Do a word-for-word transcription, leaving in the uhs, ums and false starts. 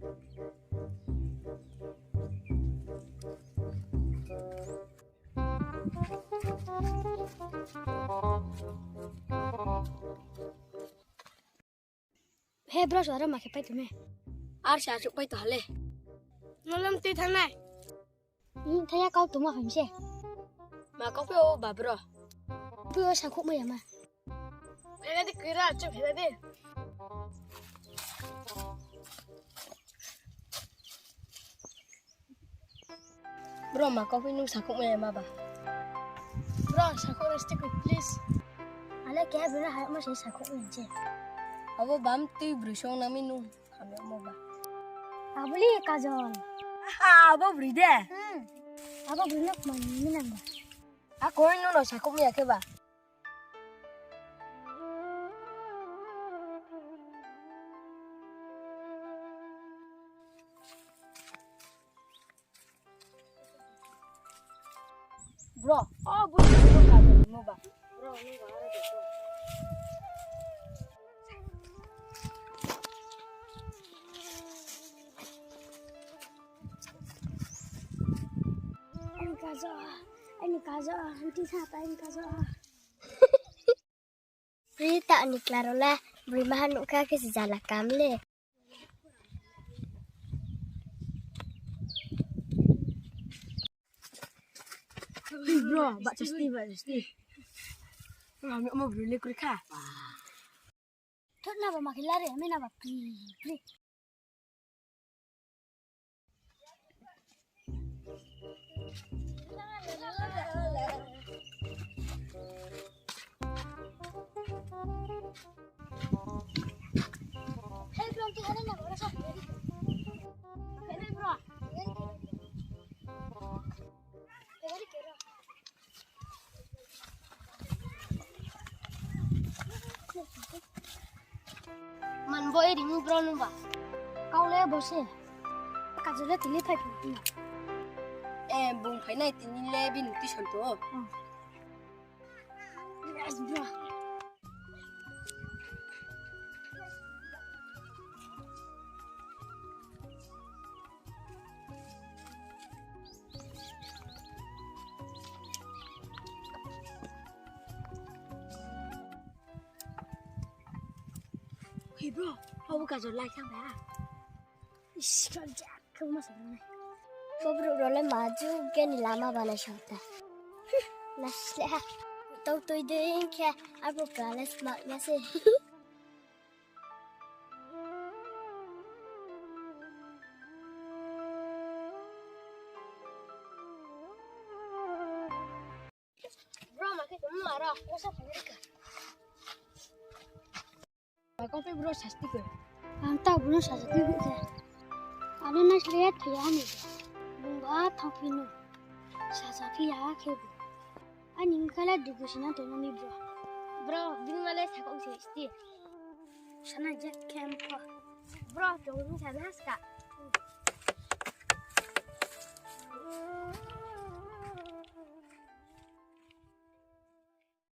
He bro, aro ma khe pai tong mi? Ar se achouh pai tong ha le. Nolem tui thanng nai. Thaya kau tongma phai mi se. Ma kau phi o ba bro. Phi o sakhouh mai ya ma. Phai di kira, achouh phai di. Bro, ma kau phi nung sakhouh mai ya ma ba. Bro, sakhouh resti ko, please. Ale keha bro na hayakma se sakhouh mai se. Abo bam tui bro song nang mi nung. Hamyagmo ba. Abo le Kajol. Aha, abo bri de? Hmm. Abo bri no kma ni nang ba. A koi no no sakhouh mi ya khe ba. Bro, o bro, bro, ka bro, no ba. Bro, no ba, aro de bro. Ani kajo, ani kajo, anti sata ani kajo. Pri ta ni klaro le, bri maha nuh kha khe se jala kam le. Bro, ba chasti, ba chasti. Bro, ami omo bro le kri kha. Thot na ba ma khe lare, ami na ba pri, pri. Man bo eri mu bro nung ba. Kau le bo se. Kajol le tini phai phi na. Eh, bung phai nai tini le bini tuition to. Hmm. Yes, bro. Hey bro, abo Kajol lai thang ba? Ish, kau jak khe ma sa nai. Bo brouh rao le ma ju ge ni lama banai sa ta. Nasle ha. Tau tui dei khe abo kala smak ya se. Bro, ma khe tongmo aro, bro sa phai rika. Ma kau phi bro sasti khe. Ang ta bro sasti khe. Ano na sle ya thai ani. Bung ba thang phi no. Sasa phi ya khe bu. Ani khala dugu sina tongmo ni bro. Bro, bini ma le sakong se sti. Sana je khe ko. Bro, tong ni sana ska.